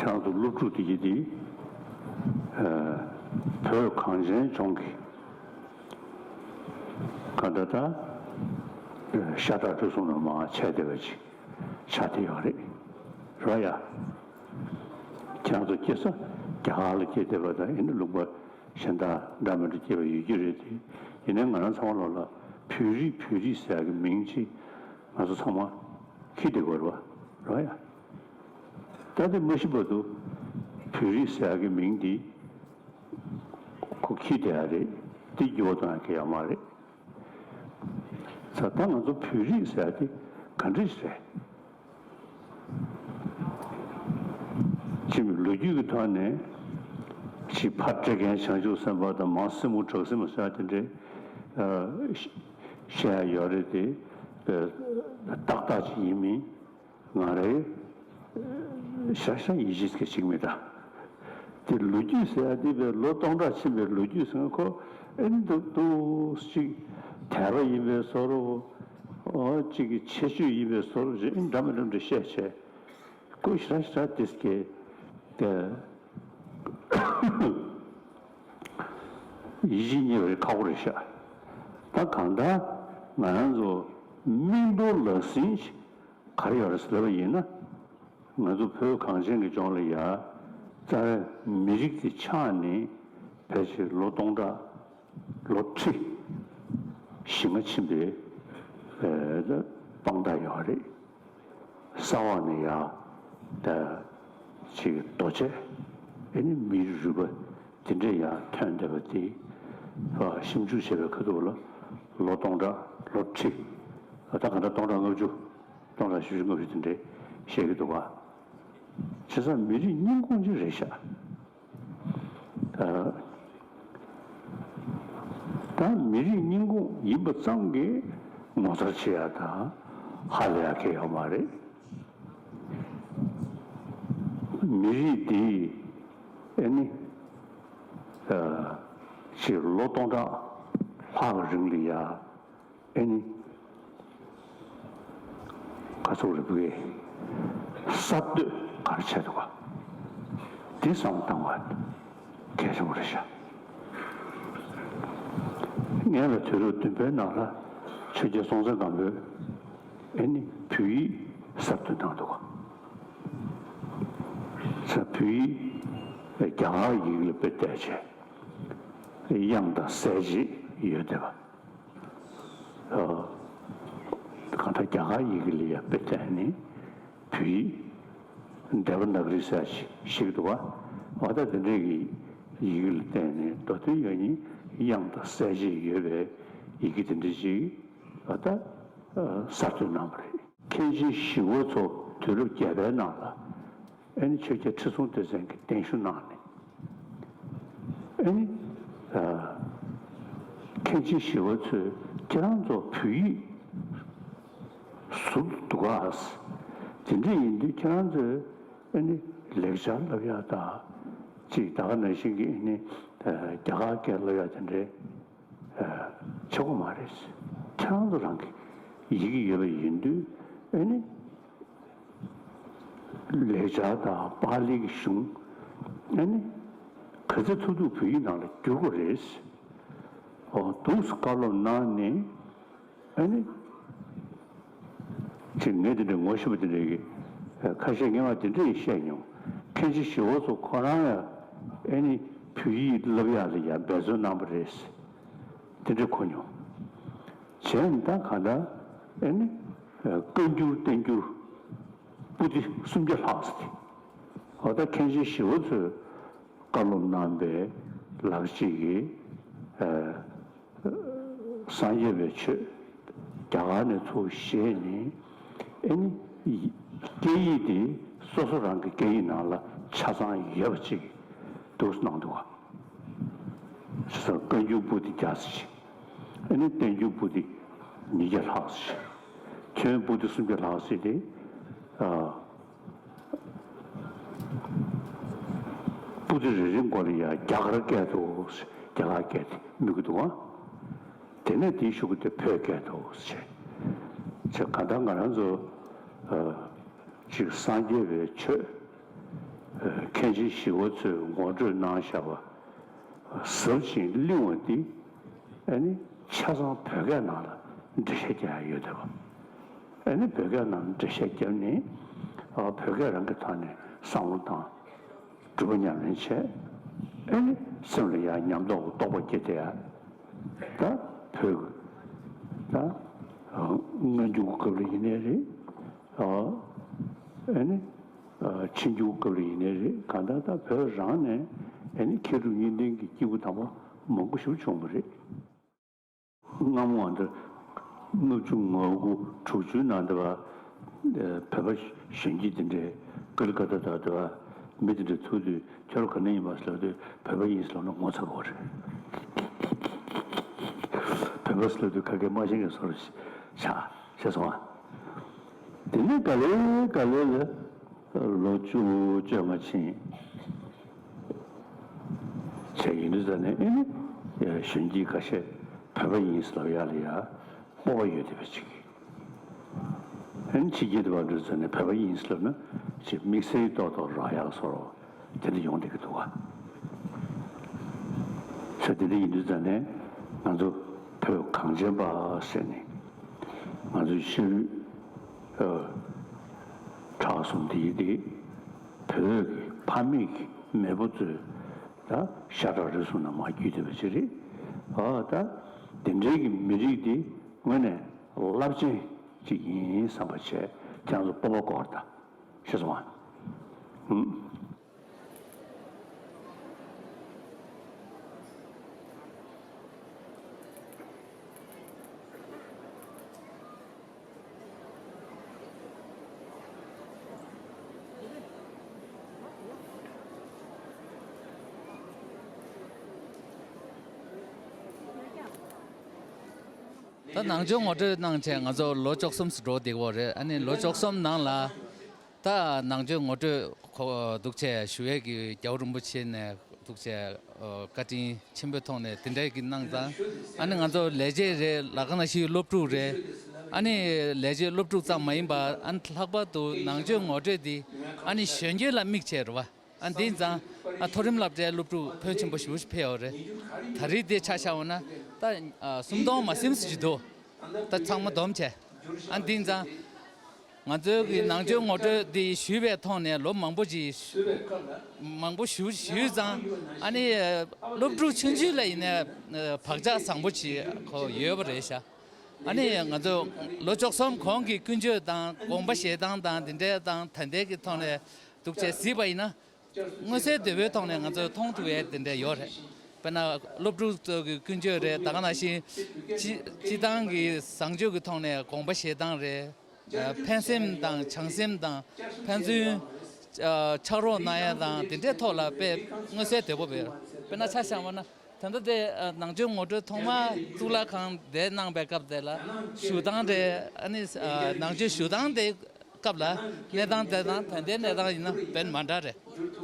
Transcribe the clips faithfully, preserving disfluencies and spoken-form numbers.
ཏང་དང་སློབ་ཕྲུག་དེ་གྱིས་དེ་བོད་གངས་ཅན་ལྗོངས་ཀྱི་ག་འདྲ་ད་ཤ་ཁྲག་ཁྲག་གསུམ་ལ་མ་ཆད་བསྡད་པ་ཅིག་ཆགས་བསྡད་ཡོད་རེད། རེད་ཡ། ཁྱེད་རང་ཚོ་སྐྱེས་ས་རྒྱ་གར་ལ་སྐྱེས་བསྡད་པ་དང་ཨེ་ནི་ལུང་པ་གཞན་དག་འདྲ་མི་འདྲ་སྐྱེས་པ་ཡོད་ཀྱི་རེད་དེ། ཡིན་ནའི་ང་རང་ཚང་མ་ལོག་ལ་བོད་རིགས་བོད་རིགས་ཟེར་ཡག་གི་མིང་ཅིག་ང་ཚོ་ཚང་མ་འཁྱེར་བསྡད་དགོས་རེད་བ། རེད་ཡ། ད་དེ་མ་ཤི་བར་དུ་བོད་རིགས་ཟེར་ཡག་གི་མིང་འདི་ཁོ་འཁྱེར་བསྡད་ཡ་རེད། འདི་འགྱུར་བ་གཏོང་ཡ་གི་ཡོད་མ་རེད། ད་ལྟ་ང་ཚོ་བོད་རིགས་ཟེར་ཡ་དེ་ག་འདྲ་ཞིག་རེད། ཅིག་ལོ་རྒྱུས་ཀྱི་ཐོག་ནས་ཅིག་ཕ་སྤྲེལ་རྒན་བྱང་ཆུབ་སེམས་དཔའ་དང་མ་སྲིན་མོ་བྲག་སྲིན་མོ་ཟེར་ཡ་དེ་འདྲའི་ཨ་བཤད་ཡ་ཡོད་རེད་དེ། ཏག་ཏག་ཅིག་ཡིན་མིན། ང་རའི་ཤ་ཤ་ཡིད་ཆེས་ཀྱི་ཞིག་མི་འདྲ། དེ་ལོ་རྒྱུས་ཟེར་ཡ་དེ་བས་ལོ་སྟོང་ཕྲག་ཕྱིན་པའི་ལོ་རྒྱུས་ཟེར་ན་ཁོ་ཨེ་འདུག་འདུག་ཅིག་དད་པ་ཡིན་པའི་བཟོ་འདྲ་བོ། ཅིག་གི་ཆེ་ཤོས་ཡིན་པའི་བཟོ་འདྲ་བོ་ཅིག་ཨེ་འདྲ་མི་འདྲ་འདྲ་བཤད་བྱས། ཁོ་ཞེ་དྲག་ཞེ་དྲག་དེ་སྐད་དེ། ཡིད་ཆེས་རྙེད་པ་རེད། ཁག་པོ་རེད་ཤག་ད་གང་ལྟར་ང་རང་ཚོ་མིག་རྡོག་ལག་ཟིན་ཞིག་ག་རེ་ཡོད་རེད་ཟེར་ལབ་པ་ཡིན་ན། ང་ཚོ་བོད་གངས་ཅན་གྱི་ལྗོངས་ལ་ཡ་རྩ་བའི་མི་རིགས་དེ་ཆགས་ནས་ཕལ་ཆེར་ལོ་སྟོང་ཕྲག་ལོ་ཁྲི་བཞི་ལྔ་ཕྱིན་པའི་ཨེ་ད་དཔང་རྟགས་ཡོད་རེད། ས་འོག་ནས་ཡར་ད་ཅིག་རྡོ་གཅལ་ཨེ་ནི་མིའི་རུས་པ་དེ་འདྲས་ཡར་ཐོན་བསྡད་པ་དེ་ཨ་ཞིབ་འཇུག་བྱས་པའི་ཁ་ཐུག་ལ་ལོ་སྟོང་ཕྲག་ལོ་ཁྲི་ད་ག་འདྲ་སྟོང་ཕྲག་ལྔ་བཅུ་སྟོང་ཕྲག་བཞི་བཅུ་ལྔ་བཅུ་དེ་འདྲས་བཤད་ཀྱི་འདུག་ག་བྱས་ཙང་མི་རིགས་རྙིང་ཁུངས་ཅིག་རེད་ཤག་ད་མི་རིགས་རྙིང་ཁུངས་ཡིན་པ་ཙམ་གྱིས་ངོ་མཚར་ཆེ་ཡ་དང་ཧ་ལས་ཡ་གང་ཡང་ཡོད་མ་རེད། མི་རིགས་འདི་ཨེ་ནི་ཨ་ཕྱིར་ལོ་སྟོང་ཕྲག་ལྷག་རིང་ལ་ཡ། ཨེ་ནི། ག་ཚོད་རེད་བུ་གས། གསར་གཏོད་ག་རེ་བྱས་འདུག་ག་འདི་བསམ་བློ་བཏང་བ་གལ་ཆེན་པོ་རེད་ཤག་སྔོན་ལ་དུས་རབས་བདུན་པའི་ནང་ལ་ཆོས་རྒྱལ་སྲོང་བཙན་སྒམ་པོས་ཨེ་ནི་བོད་ཡིག་གསར་གཏོད་གནང་འདུག་ག་ས་བོད་ཡིག་རྒྱ་གར་ཡིག་ལ་དཔེ་བལྟས་བྱས་དབྱངས་དང་གསལ་བྱེད་ཡོད་བསྡད་པ། གང་ལྟར་རྒྱ་གར་ཡི་གེ་ལ་ཡང་དཔེ་བལྟས་ནས་བོད་ཡིག་དེ་ཝ་ན་ག་རི་ཟེར་ཞིག་འདུག་ག་འོ་ད་དེ་འདྲའི་གི་ཡི་གེ་ལ་བརྟེན་ནས་མདོ་དོན་ཡོད་ཉིད་དབྱངས་དང་གསལ་བྱེད་ཡོད་པའི་ཡི་གེ་དེ་འདྲ་ཞིག་འོ་ད་གསར་གཏོད་གནང་བ་རེད། མཁན་ཆེན་ཞི་བ་འཚོ་དུས་རབས་བརྒྱད་པའི་ནང་ལ། ཨེ་ནི་ཆོས་རྒྱལ་ཁྲི་སྲོང་ལྡེ་བཙན་གྱིས་གདན་ཞུ་གནང་ནས། ཨེ་ནི། ཨ། མཁན་ཆེན་ཞི་བ་འཚོས་ཁྱེད་རང་ཚོ་བོད་ཡིག་ཟུར་དུ་འདུག་ག་དེ་འདྲ་ཡིན་དུས་ཁྱེད་རང་ཚོས་ཨེ་ནི་ལེགས་སྦྱར་བསླབ་ཡག་དང་། ཅིག་ད་ག་ནང་བཞིན་གྱི་ཨེ་ནི། ཨ། རྒྱ་གར་སྐད་བསླབ་ཡག་དེ་འདྲའི། ཨ། ཆོག་གི་མ་རེད། ཁྱེད་རང་ཚོ་རང་གི་ཡི་གེ་ཡོད་པ་ཡིན་དུས་ཨེ་ནི། ལེགས་སྦྱར་དང་པཱ་ལིའི་གཞུང་ཨ་ནི་ག་ཚོད་ཐུབ་ཐུབ་བོད་ཡིག་ནང་ལ་བསྒྱུར་དགོས་རེད། འོ་འདུག་སེ་བཀའ་སློབ་གནང་ནས་ཨ་ནི་ཅིག་ངས་དེ་འདྲའི་ངོ་ཤེས་པ་དེ་འདྲའི་གི་ཁ་ཤས་སྔོན་མ་དེ་འདྲ་ཡིས་བཤད་མྱོང་། མཁན་ཆེན་ཞི་བ་འཚོ་ཁོ་རང་ཡང་ཨ་ནི་བོད་ཡིག་བསླབ་ཡག་ལ་ཡང་འབད་བརྩོན་གནང་བ་རེད། དེ་འདྲ་གོ་མྱོང་། བྱས་ནས་ད་གང་ལྟར་ཨེ་ནི་བཀའ་འགྱུར་བསྟན་འགྱུར་པོ་ཏི་སུམ་བརྒྱ་ལྷག་ཙམ་དེ། འོ་ད་མཁན་ཆེན་ཞི་བ་འཚོས་བཀའ་སློབ་གནང་པའི་ལག་རྗེས་ཀྱི་ཨ་སངས་རྒྱས་པའི་ཆོས་རྒྱ་གར་ནས་ཚུར་བཞེས་ནས་ཨེ་ནི་སྐད་ཡིག་དེ་སོ་སོ་རང་གི་སྐད་ཡིག་ནང་ལ་ཆ་ཚང་ཡོད་པ་ཅིག་འདུག་སེ་གནང་འདུག་ག་བྱས་ཙང་བཀའ་འགྱུར་པོ་ཏི་བརྒྱ་ཙམ་ཞིག་ཨ་ནི་བསྟན་འགྱུར་པོ་ཏི་ཉིས་བརྒྱ་ལྷག་ཙམ་ཞིག་མཆོད་པོ་ཏི་སུམ་བརྒྱ་ལྷག་ཙམ་དེ། ཨ། པོ་ཏི་རེ་རེའི་མགོ་ལ་ཡང་རྒྱ་གར་སྐད་དུ་རྒྱ་གར་སྐད་དེ་སྨོས་ཀྱི་འདུག་ག་དེ་ནས་དེའི་གཞུག་གུ་དེ་བོད་སྐད་དུ་བྱས། བྱས་གང་ལྟར་ང་རང་ཚོ་ཨ་ཅིག་སངས་རྒྱས་པའི་ཆོས་ཨ་ མཁན་ཆེན་ཞི་བ་འཚོས་ངོ་སྤྲོད་གནང་བཞག་པ་ཟབ་ཅིང་བརླིང་བ་འདི་ཨ་ནི་ཆ་ཚང་བོད་སྐད་ནང་ལ་འགྲེལ་བཤད་རྒྱག་ཡ་ཡོད་བསྡད་པ། ཨ་ནི་བོད་སྐད་ནང་འགྲེལ་བཤད་བརྒྱབ་ནས་ཨ་བོད་སྐད་རང་གི་ཐོག་ནས་བསམ་བློ་བཏང་། སྒྲུབ་པ་ཉམས་ལེན་བྱས། ཨེ་ནི་སེམས་ལ་ཡང་ཉམས་རྟོགས་རྟོགས་པ་སྐྱེ་དེ་ཡ། ད་བོད་ཀྱི་ད་སྔ་འགྱུར་སྐབས་ལ་ཡིན་ནའི་རེད། ཨེ་ནི་ཕྱི་འགྱུར་སྐབས་ལ་ཡིན་ནའི་རེད། གང་ལྟར་ད་བོད་རང་ནས་ཨེ་ནི་མཁས་གྲུབ་གཉིས་ལྡན་གྱི་སྐྱེས་བུ་དམ་པ་མང་པོ་ཞིག་བྱུང་བ་རེད། སྔ་མོ་འདི་ལྔ་བཅུ་ང་དགུ་དྲུག་ཅུའི་ནང་དུ་བ་བོད་པ་གཞོན་སྐྱེས་དེ་འདྲའི་ཀ་ལི་ཀ་ཏ་དང་དུ་བ་མི་དེ་འདྲ་ཐུག་དུས་ཁྱོད་རང་ག་ནས་ཡིན་པ་ཟེར་དུས་བོད་པ་ཡིན་ཟེར་ལབ་ན་ངོ་ཚ་བོ་རེད། བོད་པ་ཟེར་ལབ་དུས་ཁ་སྐད་མ་ཤེས་མཁན་བཟོ་འདྲ་ཆགས་ཤེས་སོང་ཨ། དེ་ནས་ག་ལེ་ག་ལེ་ལ་ལོ་བཅུ་བཅོ་ལྔ་ཕྱིན། བྱས་ཡིན་དུས་ཙ་ནས་ཨེ་ནི་གཞོན་སྐྱེས་ཁ་ཤས་བོད་པ་ཡིན་ཟེར་ལབ་ཡ་ལ་ཡ་སྤོབས་པ་ཡོད་བསྡད་པ་ཅིག་ཨེ་ནི་ཕྱི་རྒྱལ་དུ་བ་འགྲོ་ཙ་ནས་བོད་པ་ཡིན་ཟེར་ལབ་ན་ཅིག་དམིགས་བསལ་ཏོག་ཏོག་རག་ཡག་བཟོ་འདྲ་དེ་འདྲ་ཡོང་བསྡད་ཀྱི་འདུག་ག་བྱས་དེ་འདྲ་ཡིན་དུས་ཙ་ནས་ང་ཚོ་བོད་གངས་ཅན་པ་ཟེར་ནས་ང་ཚོའི་ཤེས་རིག་ཨ་གྲྭ་གསུམ་དེ་ཡི་དེ་བོད་ཀྱི་ཕ་མེས་ཀྱི་མེས་པོ་ཚོས་ད་ཤ་ཁྲག་རུས་གསུམ་ནང་མར་བརྒྱུད་བསྡད་པ་ཅིག་རེད། ཨ་ད་དེ་འདྲའི་གི་མི་རིགས་དེ་དངོས་གནས་རླབས་ཆེན་ཅིག་ཡིན་བསམ་པ་བྱས་ཁྱེད་རང་ཚོ་སྤོབས་པ་སྐོར་ད་ཤེས་སོང་ཨ། ཧུམ། ད་ནང་ཆོས་ངོ་སྤྲོད་གནང་བྱས་ང་ཚོ་ལོ་བཅུ་གསུམ་འགྲོ་བསྡད་ཡོད་རེད། ཨ་ནི་ལོ་བཅུ་གསུམ་ནང་ལ་ད་ནང་ཆོས་ངོ་སྤྲོད་ཁོ་འདུག་བྱས་ཞུ་ཡས་ཀྱི་རྒྱལ་བ་རིན་པོ་ཆེ་ནས་འདུག་བྱས་བཀའ་དྲིན་ཆེན་པོའི་ཐོག་ནས་དེ་འདྲའི་གི་གནང་ཙང་ཨ་ནི་ང་ཚོ་ལས་བྱེད་རེད། ལ་ཁ་ན་ཤི་སློབ་ཕྲུག་རེད། ཨ་ནི་ལས་བྱེད་སློབ་ཕྲུག་ཙམ་མ་ཡིན་པ་ཨ་ནི་ལྷག་པར་དུ་ནང་ཆོས་ངོ་སྤྲོད་འདི་ཨ་ནི་གཞོན་སྐྱེས་ལ་དམིགས་བྱས་རེད་བ། ཨ་འདི་ཙང་ཨ་མཐོ་རིམ་སློབ་གྲྭའི་སློབ་ཕྲུག་ཕོན་ཆེན་པོ་ཞེ་པོ་ཞིག་ཕེབས་ཡོད་རེད། ད་རེས་དེ་ཆ་བཞག་འོང་ན་ད་ཨ་སུམ་སྟོང་མ་ཟིན་ཙམ་ཞིག་འདུག་ད་ཚང་མ་བསྡོམས་བྱས་ཨ་འདི་ཙང་ང་ཚོའི་གི་ནང་ཆོས་ངོ་སྤྲོད་འདི་ཞུས་པའི་ཐོག་ནས་ལོ་མང་པོ་ཞིག་མང་པོ་ཞུ་ཞུས་ཙང་ཨ་ནི་སློབ་ཕྲུག་ཆུང་ཆུང་ལ་ཡིན་ནའི་བག་ཆགས་བཟང་པོ་ཞིག་ཁོ་ཡོད་པ་རེད་ཤག་ཨ་ནི་ང་ཚོ་ལོ་བཅུ་གསུམ་གོང་གི་ཀུན་སྤྱོད་དང་དགོངས་པ་བཞེས་སྟངས་དང་འདི་འདྲའི་དང་ད་ལྟའི་གི་ཐོག་ནས་འདུག་བྱས་གཟིགས་པ་ཡིན་ན། མངོན་གསལ་དོད་པོའི་ཐོག་ནས་ང་ཚོས་མཐོང་ཐུབ་ཡས་དེ་འདྲ་ཡོད་རེད། དཔེར་ན་སློབ་ཕྲུག་ཚོ་གི་ཀུན་སྤྱོད་རེད། ད་ག་ནང་བཞིན་སྤྱི་སྤྱི་བཏང་གི་བཟང་སྤྱོད་ཀྱི་ཐོག་ནས་དགོངས་པ་བཞེས་སྟངས་རེད། ཕན་སེམས་དང་བྱམས་སེམས་དང་ཕན་ཚུན་ཕྱག་རོགས་གནང་ཡས་དང་དེ་འདྲའི་ཐོག་ལ་དཔེ་མངོན་གསལ་དོད་པོ་ཡོད། དཔེར་ན་ཆ་བཞག་པ་ན་ད་ལྟ་དེ་ནང་ཆོས་ངོ་སྤྲོད་ཐོག་མ་གཙུག་ལག་ཁང་དེ་གནང་པའི་སྐབས་དེ་ལ་ཞུ་སྟངས་རེད། ཨ་ནི་ནང་ཆོས་ཞུ་སྟངས་དེ། སྐབས་ལ་གནས་སྟངས་དེ་དང་ད་ལྟའི་གནས་སྟངས་ཡིན་ན་དཔེ་མ་འདྲ་རེད།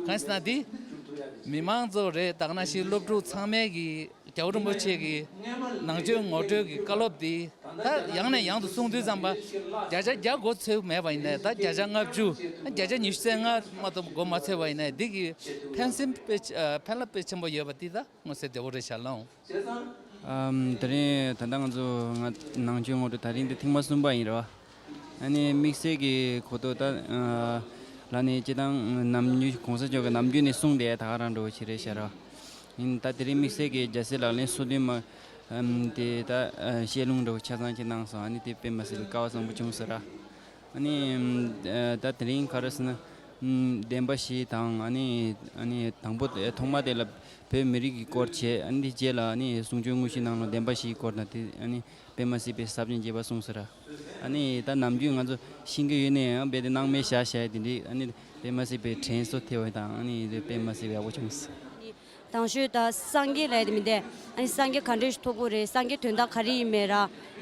གང་ཞེ་ན་འདི་མི་མང་ཚོ་རེད། ད་ག་ནང་བཞིན་སློབ་ཕྲུག་ཚང་མས་ཀྱི་རྒྱལ་བ་རིན་པོ་ཆེ་གི་ནང་ཆོས་ངོ་སྤྲོད་ཀྱི་བཀའ་སློབ་འདི་ད་ཡང་ནས་ཡང་དུ་གསུང་དུས་ཙམ་པ་བརྒྱ་ཆ་བརྒྱ་མགོ་ཚོས་མེད་པ་ཡིན་ནའི་ད་བརྒྱ་ཆ་ལྔ་བཅུ་བརྒྱ་ཆ་ཉི་ཤུ་རྩ་ལྔ་མ་གཏོགས་མགོ་མ་ཚོས་པ་ཡིན་ནའི་འདི་གི་ཕན་སེམས་དཔེ་ཕན་རླབས་དཔེ་ཆེན་པོ་ཡོད་པ་འདི་ད་མངོན་གསལ་དོད་པོ་རེད་ཤག་ལགས། ཨམ། དེ་རིང་ད་ལྟ་ང་ཚོ་ང་ནང་ཆོས་ངོ་སྤྲོད་དེ་རིང་འདི་ཐེངས་མ་གསུམ་པ་ཡིན་རེད་བ། ཨ་ནི་དམིགས་བསལ་གྱི་གོ་རྟོགས་ད་ལ་ནི་སྤྱི་བཏང་ནམ་རྒྱུན་གོང་ས་མཆོག་གི་ནམ་རྒྱུན་ནས་གསུང་བསྡད་ད་ག་རང་འདྲ་བོ་ཞིག་རེད་ཤག་ར། ཡིན་ད་དེ་རིང་དམིགས་བསལ་གྱི་རྒྱལ་སྲས་ལག་ལེན་སོ་བདུན་མ་ཨམ་དེ་ད་བཤད་ལུང་འདྲ་བོ་ཆ་ཚང་ཅིག་གནང་སོང་། ཨ་ནི་དེ་དཔེ་མ་སྲིད་པའི་སྐལ་བ་བཟང་པོ་བྱུང་ཟེར་ར། ཨ་ནི་ཨམ་ད་དེ་རིང་ག་རེ་ཟེར་ན་ཨམ་བདེན་པ་བཞི་དང་ཨ་ནི་ཨ་ནི་དང་པོ་དེ་ཐོག་མ་དེ་ལ་བོད་མི་རིགས་ཀྱི་སྐོར་བྱས། ཨ་ནི་དེ་རྗེས་ལ་ཨ་ནི་གསུང་ཆོས་དངོས་གཞི་ནང་ལ་བདེན་པ་བཞིའི་སྐོར་དང་དེ་ཨ་ནི་དཔེ་མ་སྲིད་པའི་ཟབ་ཅིང་རྒྱས་པ་གསུངས་ཟེར་ར། ཨ་ནི་ད་ནམ་རྒྱུན་ང་ཚོ་ཤེས་ཀྱི་ཡོད་ནའི་ཡང་རྦད་དེ་སྣང་མེད་བཞག་བཞག་དེ་འདྲའི་ཨ་ནི་དཔེ་མ་སྲིད་པའི་དྲན་གསོ་ཐེབས་པ་དང་ཨ་ནི་དེ་དཔེ་མ་སྲིད་པའི་ཡག་པོ་བྱུང་སོང་། དང་ཤོས་ད་སངས་རྒྱས་ལབ་ཡ་དེ་མི་འདུག་ཨ་ནི་སངས་རྒྱས་ག་འདྲས་ཐོབ་དགོས་རེད། སངས་རྒྱས་དོན་དག་ག་རེ་ཡིན་མེད་ར།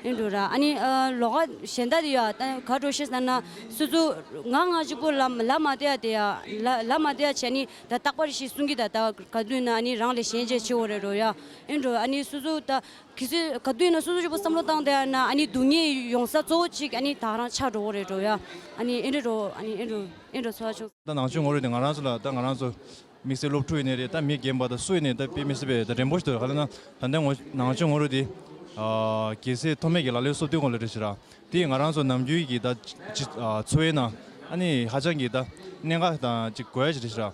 ཨེ་འགྲོ་ར། ཨ་ནི་ཨ་ལོགས་ཀ་གཞན་དག་དེ་ཡ་ད་ག་འགྲོ་ཤེས་ཟེར་ན། སོ་སོ་ང་ང་གཅིག་པོ་ལབ་ལབ་མ་བསྡད་ཡ་དེ་ཡ། ལབ་ལབ་མ་བསྡད་ཡ་བྱས་ནི་ད་རྟག་པར་ཞིག་གསུང་གི། ད་ད་ག་དུས་ན་ཨ་ནི་རང་ལས་གཞན་གཅེས་བྱེད་དགོས་རེད་འགྲོ་ཡ། ཨེ་འགྲོ། ཨ་ནི་སོ་སོ་ད་གལ་སྲིད་ག་དུས་ན་སོ་སོ་གཅིག་པོ་བསམ་བློ་བཏང་བསྡད་ཡ་ན། ཨ་ནི་སྡུག་བསྔལ་ཡོང་ས་གཙོ་བོ་གཅིག་ཨ་ནི་ད་རང་ཆགས་འགྲོ་གི་རེད་འགྲོ་ཡ། ཨ་ནི་ཨེ་འདྲ་འགྲོ། ཨ་ནི་ཨེ་འདྲ་ཨེ་འདྲ་ཚོར་བ་བྱུང་། ད་ནང་ཆོས་ངོ་སྤྲོད་དེ་ང་རང་ཚོ་ལ། ད་ང་རང་ཚོ་དམིགས་བསལ་སློབ་ཕྲུག་ཡིན་ནའི་རེད། ད་མི་རྒན་པ་ད་སུ་ཡིན་ནའི་ད་དཔེ་མི་སྲིད་པའི་ད་རན་པོ་ཞིག་འདུག་ག་ལབ་ན་ད་ལྟ་ངོ་ནང་ཆོས་ངོ་སྤྲོད་དེ། ཨ་རྒྱལ་སྲས་ཐོགས་མེད་ཀྱི་ལག་ལེན་སོ་བདུན་སྐོར་ལ་རེད་ཤག་ར། དེ་ང་རང་ཚོ་ནམ་རྒྱུན་གྱི་ད་ཅི་ཨ་འཚོ་བའི་ནང་ཨ་ནི་ཧ་ཅང་གི་ད་གནད་འགག་དང་ཅིག་གོ་ཡ་ཞིག་རེད་ཤག་ར།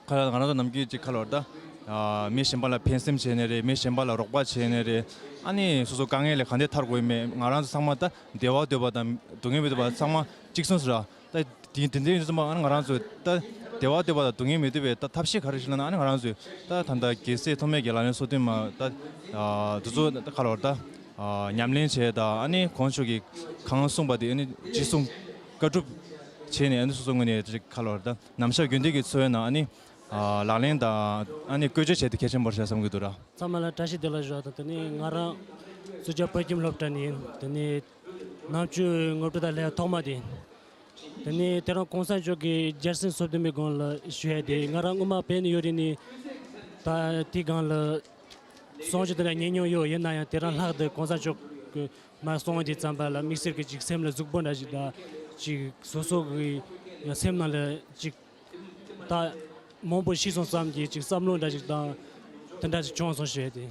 ཁ་ལ་ང་རང་ཚོ་ནམ་རྒྱུན་ཅིག་ཁ་ལོར་ད། ཨ་མི་གཞན་པ་ལ་ཕན་སེམས་བྱས་ནའི་རེད། མི་གཞན་པ་ལ་རོགས་པ་བྱས་ནའི་རེད། ཨ་ནི་སོ་སོ་དཀའ་ངལ་ལས་ག་འདྲས་ཐར་དགོས་ཡིན་མེད། ང་རང་ཚོ་ཚང་མ་ད་བདེ་བ་འདོད་པ་དང་སྡུག་བསྔལ་མི་འདོད་པ་ཚང་མ་གཅིག་མཚུངས་སུ་ར། ད་དེ་དེ་འདྲའི་ཡིན་ཙང་ཨ་ནི་ང་རང་ཚོས་ད་བདེ་བ་འདོད་པ་དང་སྡུག་བསྔལ་མི་འདོད་པའི་ད་ཐབས་ཤེས་ག་རེ་ཞིག་ལབ་ན། ཨ་ནི་ང་རང་ཚོས་ད་ད་ལྟ་རྒྱལ་སྲས་ཐོགས་མེད་ཀྱི་ལག་ལེན་སོ་བདུན་མ་ད། ཨ་དེ་ཚོ་ད་ཁ་ལོར་ད། ཨ་ཉམས་ལེན་བྱས་ད། ཨ་ནི་གོང་མཆོག་གིས་གང་གསུངས་པ་དེ་ཨ་ནི་ཅི་གསུང་བཀའ་སྒྲུབ་བྱས་ནས། ཨ་ནི་སོ་སོ་ངོས་ནས་ཅིག་ཁ་ལོར་ད་ནམ་ཞག་རྒྱུན་ལྡན་གྱི་འཚོ་བའི་ནང་ཨ་ནི་ཨ་ལག་ལེན་དང་ཨ་ནི་བཀོལ་སྤྱོད་བྱས་ཏེ་གལ་ཆེན་པོ་རེད་བསམ་གྱི་འདུག་ར། ཚང་མ་ལ་བཀྲ་ཤིས་བདེ་ལེགས་ཞུ་བ་དང་། དེ་ནས་ང་རང་སུ་ཇཱ་དཔལ་ཁྱིམ་སློབ་གྲྭ་ནས་ཡིན། དེ་ནས་ནང་ཆོས་ངོ་སྤྲོད་དང་ལས་ཐོག་མ་དེ་ཡིན། དེ་ནས་དེ་རིང་གོང་ས་མཆོག་གི་སྦྱར་སེམས་སོ་བདུན་པའི་སྒང་ལ་ཞུ་ཡ་དེ། ང་རང་སྔོན་མ་བོད་ནས་ཡོད་རིང་ནས་ད་དེའི་སྒང་ལ་གསུང་ཆོས་དེ་འདྲ་ཉན་མྱོང་ཡོད། ཡིན་ན་ཡང་དེ་རིང་ལྷག་ཏུ་གོང་ས་མཆོག་གི་མར་གསུང་དེ་ཙམ་པ་ལ་དམིགས་བསལ་གྱི་ཅིག་སེམས་ལ་ཟུག་པོ་འདྲ་ཞིག་དང་། ཅིག་སོ་སོ་གི་ཡང་སེམས་ནང་ལ་ཅིག་ད་མང་པོ་ཤེས་སོང་བསམ་གྱི་ཅིག་བསམ་བློ་འདྲ་ཞིག་དང་དེ་འདྲ་ཞིག་བྱུང་སོང་ཞེས་དེ།